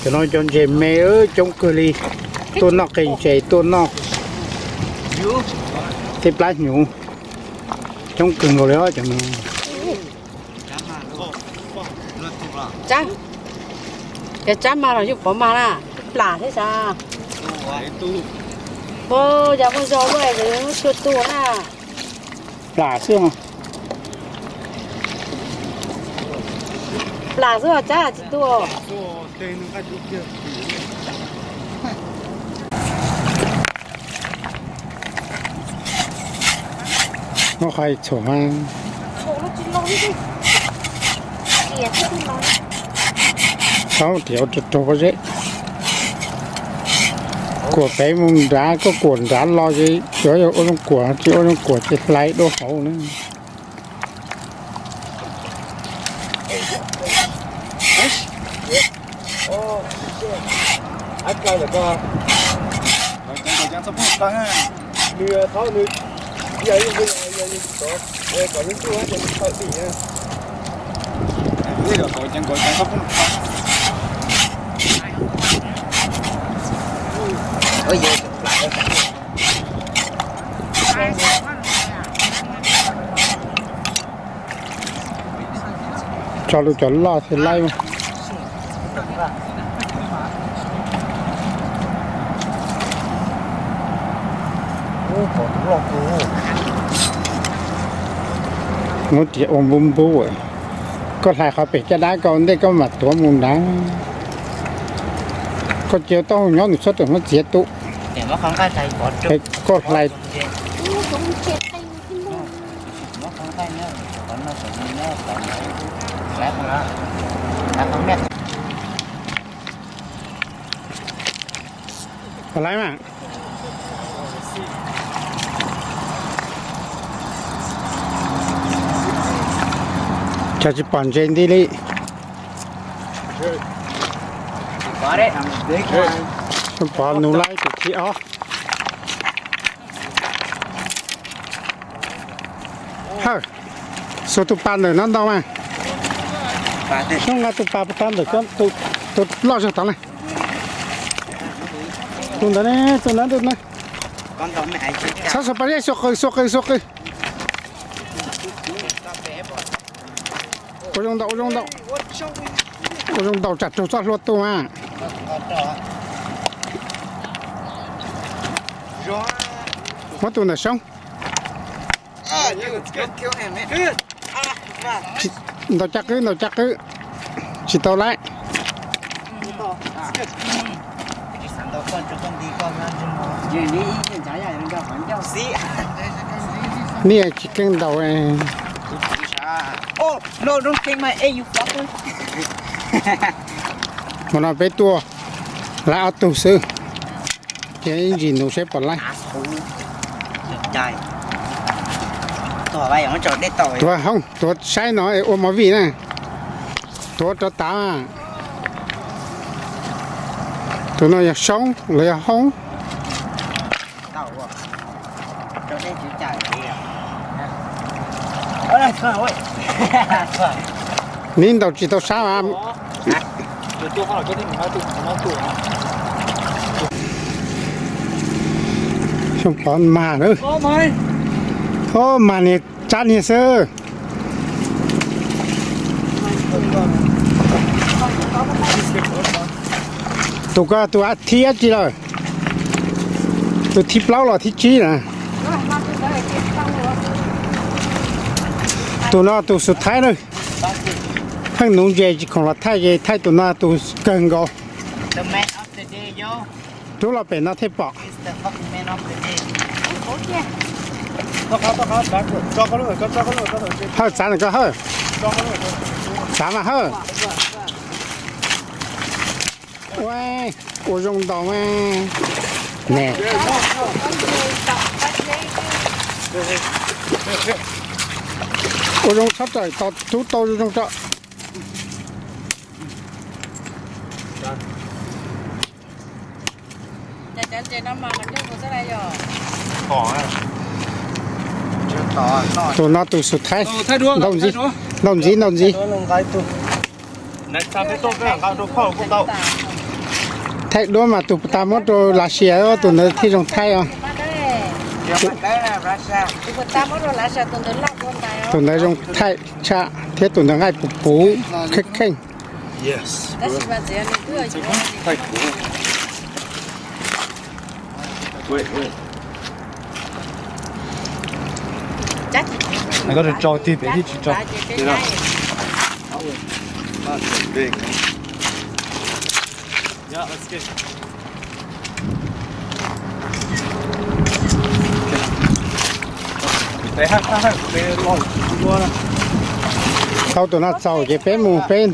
Cov no cov ntses me coob kawg li, tuaj noj qe ntses tuaj noj tej plab hnyuv, coob kawg nkaus li os cov no. Cov tsab mas los yog pov mas na, plam thiab sav. Pov yog muaj zog luaj es muab tshuaj tuaj na. Plam xwb. Plam xwb tsab tsis tuaj. Muab qhov txhuam. Txhob tias ua rau rau pob zeb. Kuam pem mus nrad, koj kuam nrad los ces yuav ua zoo kuam, tsis ua zoo kuam ces hlais dua hauv na. Tso lub cov loj thiaj laib. Muab riam ua npub npub. Koj hlais qhov pem caj dab koj ua ntej koj mam tuav mus nrad. Koj cia taub hau nyob nws txhob rawm muab txiav tu. Koj hlais. Pom lawm mas. Cov tsis pom ntses nti li. Pov nus laib tus thib ob. Hawj, xuas tus pas ntawm no ntau mas. Xyoo nqa tus pas puas tau ntawm tus loj zog tod na. Tus ntawd ne, tus ntawd, tus ntawd. Txhob xuas pas zeb, xuas qws, xuas qws, xuas qws. Ua zoo ntaus, ua zoo ntaus. Ua zoo ntaus tsam raug txoj hlua tu mas. Muab tus ntawm Soob. Ntaus caj qwb, ntaus caj qwb. Tsis tau lawm. Nej tsis keej ntaus. Hmo no peb tuaj lawm ob tug xwb, ces ib ntsis nus seb puas laib. Tuav hoob, tuav saib no es ua movie na. Tuav rov tav. Tus no yog Soob los yog Hoob. Neb ntaus tsis tau sab mas. Xyoo Pov mag na. Ov, mag niag tsab niag xwb. Tus ko tus thib dab tsi lawm? Tus thib plaub los thib tsib na. Tus no tus xus thaib na. Pheej nuv ntses tsis khoom los thaij ces thaij tus no tus kawg nkaus. Rub los pem no thiaj pom. Hawj, txav ntawm ko Hawj. Txav mas Hawj. Ua, ua zoo ntaus mas. Ne. Ua zoo txhob tawm tos tub tau zoo zoo tso. Tus no tus xus thaib. Ntaus ntxiv, ntaus ntxiv, ntaus ntxiv. Ntaus ntxiv, ntaus ntxiv. Ntaus ntxiv, ntaus ntxiv. Thaij duab mas tus puas tas muab rau Lav Xias, tus ntawd thiaj zoo thaij os. Tus ntawd zoo thaij tshaj thiab tus ntawd nqaij puv puv kheej kheej. Tau tus no txaus ces peb mus peb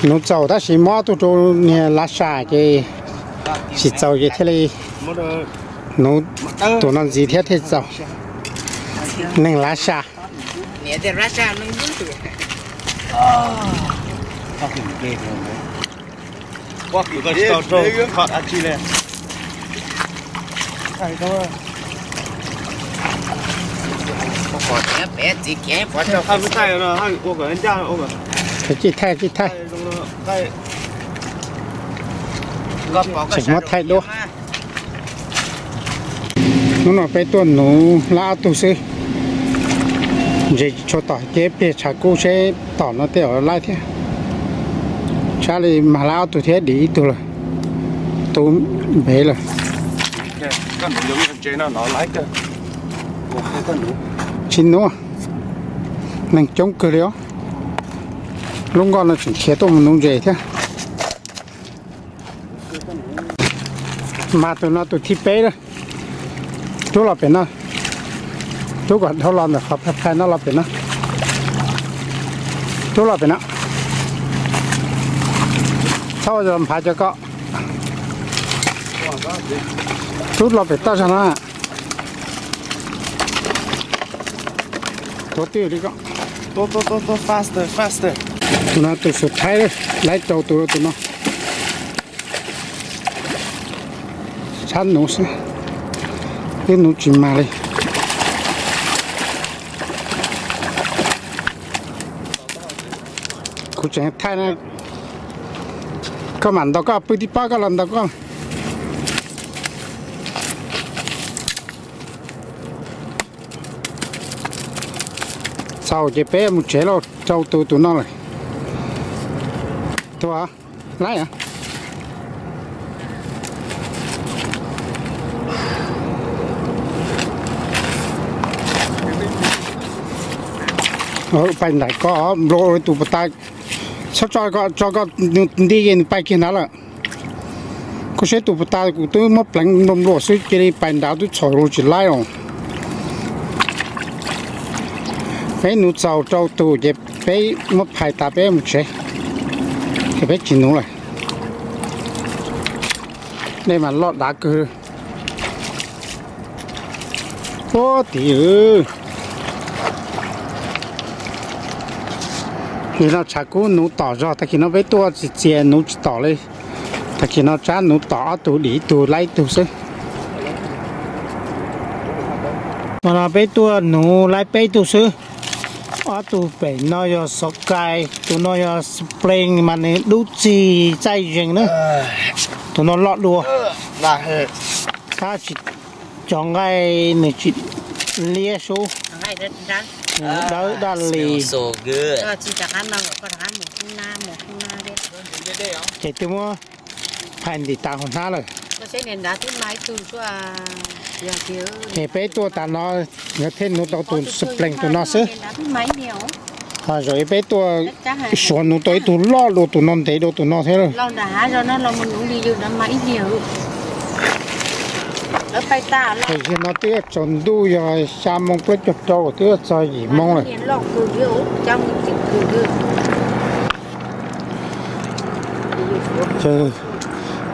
nuv txaus tab sis muab ob tug rau niag Lav Xias ces tsis txaus ces thiaj li nuv tus no ntxiv thiab thiaj txaus. Neeg Lav Xias. Thaij, thaij, thaij. Tseem muab thaij duab. Hnub no peb tuaj nuv laib ob tug xwb. Ntses tsis tshua tom ces pliag tshav kub seb tom no tej zaum laib thiab. Tsab li mag laib ob tug thiab dim ib tug lawm. Tu npev lawm. Tsis nuv, neeg coob kawg li os. Lub nkoj no tseem khiav tuaj mus nuv ntses thiab. Mas tus no tus thib peb lawm. Rub los pem no. Rub kom dhau los ntawm qhov phai phai no los pem no. Rub los pem no. Txhob ua zoo nphav cov ko. Rub los pem toj zog no. Tuav twj li ko. Tus no tus xus thaib, laib rau tus tus no. Tshab nuv xwb, twb nuv tsis mag li. Kuv tseem thaij na, koj mam ntaus koj pw tib pob koj los ntaus koj. Txaus ces peb mus tsev lauj, rau tus tus no lawm. Tus laib pais nraim ko nplua tus puas tas, txhob tso ko, tso ko, nws nti ces nws pais kiag nrad lawm. Koj saib tus puas tas, kuv twb muab pleev nplua nplua xwb cia li pais nrad twb txhom los tsis laib os. Peb nuv txaus rau tus ces peb muab phais tas peb mus tsev, ces peb tsis nuv lawm. Dej mas loj dav kawg. Ua tim, nim no tshav kub nuv tom zog, tag kis no peb tuaj txias txias nuv tsis tom li. Tag kis no tsab nuv tom ob tug dim ib tug laib ib tug xwb. No peb tuaj nuv laib peb tug xwb. Ob tug pem no yog xov kai, tus no yog spring mas nws dub txig txaij zees na. Tus no loj dua, tab sis cov nqaij nws tsis liab sub, nws dawb daj li. Ces twb muab phais ntim tas hauv hnab lawm. Es peb tuaj tas no, nkawd thiaj nuv tau tus spring tus no xwb. Ho zaum ib peb tuaj suav nuv tau ib tug loj dua tus no ntev dua tus no thiab. Tam sim no twb yuav tsaus ntuj yog xya moo plaub caug rau twb yuav txog yim moo lawm.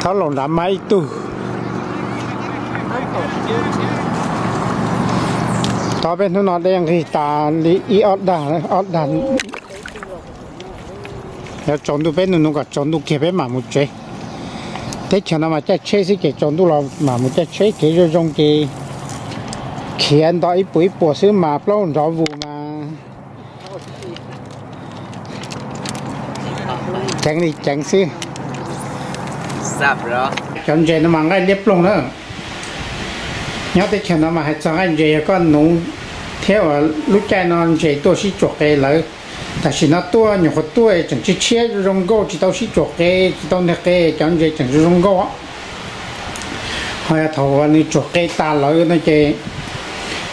Thab laus nrad mas ib tug. Tau peb hnub no dej nqig tas li ib ob dag, ob dag. Yog tsaus ntuj peb nuv nuv kom tsaus ntuj kiag peb mam mus tsev. Teb chaws no mas caij tsheb xwb ces tsaus ntuj los mam mus caij tsheb, kev zoo zoo ces khiav nto ib puas ib puas xwb mas plaub nrov vus mas ceev li ceev xwb. Cov ntses no mas nqaij liab ploog na. Nyob teb chaws no mas hais txog nqaij ntses yog koj nuv thiab uas lub caij no ntses tuaj sib tsuam qe lawm. Tam sim no tuaj nyuam qhuav tuaj tseem tshiab tshiab zoo nkauj tsis tau sib tsuam qe, tsis tau nteg qe, cov ntses tseem zoo zoo nkauj. Ho yog thaum uas nws tsuam qe tas lawm no ces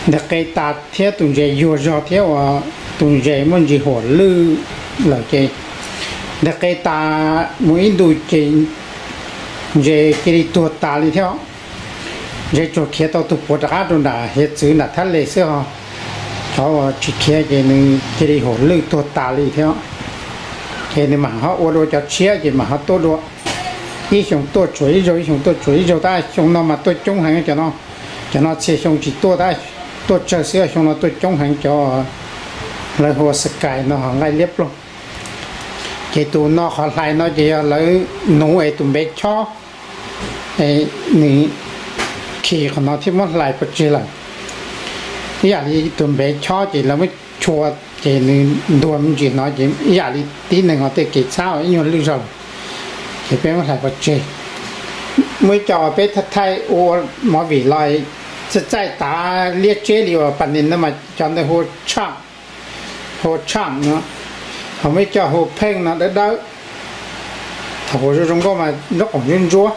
nteg qe tas thiab tus ntses yuag zog thiab uas tus ntses muaj ntsis huam lwj lawm ces nteg qe tas mus ib ntus ces ntses cia li tuag tas li thiab. Ntses tsuas khiav tau tus puav rov qab rau nram hiav txwv nram thab les xwb ho. Cov uas tsis khiav ces nws cia li huam lwj tuag tas li thiab. Ces nws mam ho ua dua cov tshiab ces mam ho tuaj dua. Ib xyoo tuaj tshuav ib zaug, ib xyoo tuaj tshuav ib zaug, tab xyoo no mas tuaj coob heev cov no. Cov no txhia xyoo tsis tuaj, tab tuaj tsawg xwb, xyoo no tuaj coob heev cov lawv hu ua Sky no ho nqaij liab ploog. Ces tus no qhov hlais no ces yog lawv nuv es tus npev chob, nws khi qhov no thiab muab hlais pov tseg lawm. Ib yam li tus npev chob ces lawv muab chua ces nws ntuag me ntsis no ces ib yam li tib neeg ho tej kev txhab ib nyuag lwj zog lawm. Ces peb muab hlais pov tseg. Muaj ib co uas peb thaij thaij ua movie los txaij txaij tav liab tseb li uas pas nis no mas cov ntawd hu ua tshaaj no, ho muaj ib co hu ua pheej no dawb dawb. Thaum ua zoo zoo nkauj mas nraub qaum ntsuab ntsuab.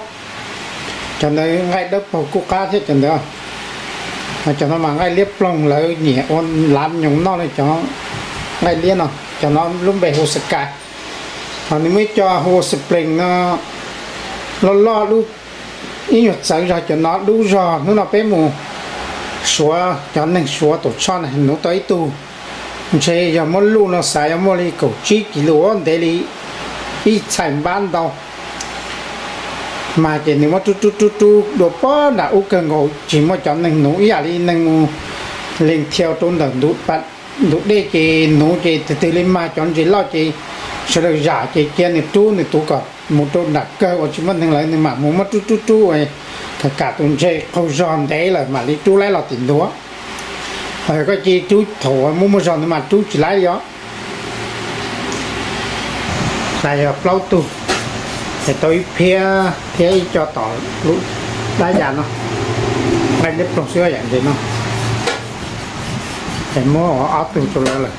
Cov ntawd nqaij dawb paug kuj qab thiab cov ntawd. Cov no mas nqaij liab ploog lawv nyiam ua lav nyoos noj li cov nqaij liab no. Cov no lub npe hu Sky. Ho nws muaj ib co hu ua Spring no, loj loj dub, ib nyuag txawv zog, cov no dub zog. Hnub no peb mus suav, cov neeg suav tus tsho na nuv tau ib tug, ntshe yog muab luj no xav yog muaj li kaum tsib kis lus, ntev li ib txhais npab ntau. Mas ces nws muab rub rub rub rub dua pob nram ub kawg nkaus, tsis muaj cov neeg nuv, ib yam li neeg mus lees thiau rau ntawm ntug dej ces nuv ces tus twg li mag cov ntses loj ces sawv daws zam ces cia nws rub nws tus kom mus rau nram kawg uas tsis muaj neeg lawm, nws mam mus muab rub rub rub, kam kam tus ntses qaug zog ntev lawm mam li rub laib los tim ntua. Ho yog koj cia li rub thaum uas muaj muaj zog nws mam rub tsis laib li os. Hlais yog plaub tug, ces tau ib phiab thiab ib co tom lub dab yas no, nqaij liab ploog xwb yam ntses no. Ces muab ob tug rau lawv lawm.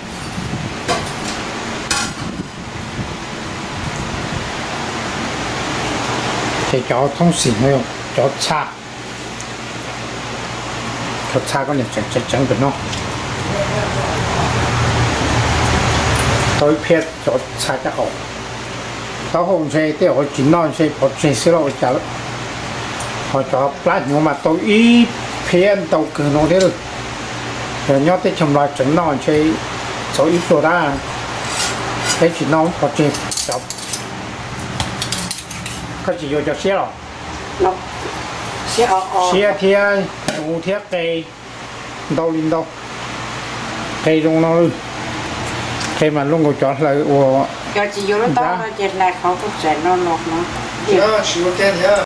Ces cov thoob xim no, cov txha, cov txha koj niam tseem tseem tseem pem no. Tau ib phiab cov txha caj qaum. Taub hau ntshe tej zaum tsis noj ntshe pov tseg xwb los ua cas lawm. Ho cov plab hnyuv mas tau ib phiab ntau kawg no thiab lawm. Yog nyob teb chaws Nplog tseem noj ntshe txaus ib pluag dab, peb tsis noj pov tseg. Koj tsis yuav cov siab los? Siab thiab hnyuv thiab qe ntau li ntau. Qe zoo no, qe mas luaj nkaus cov hlaws ua dab.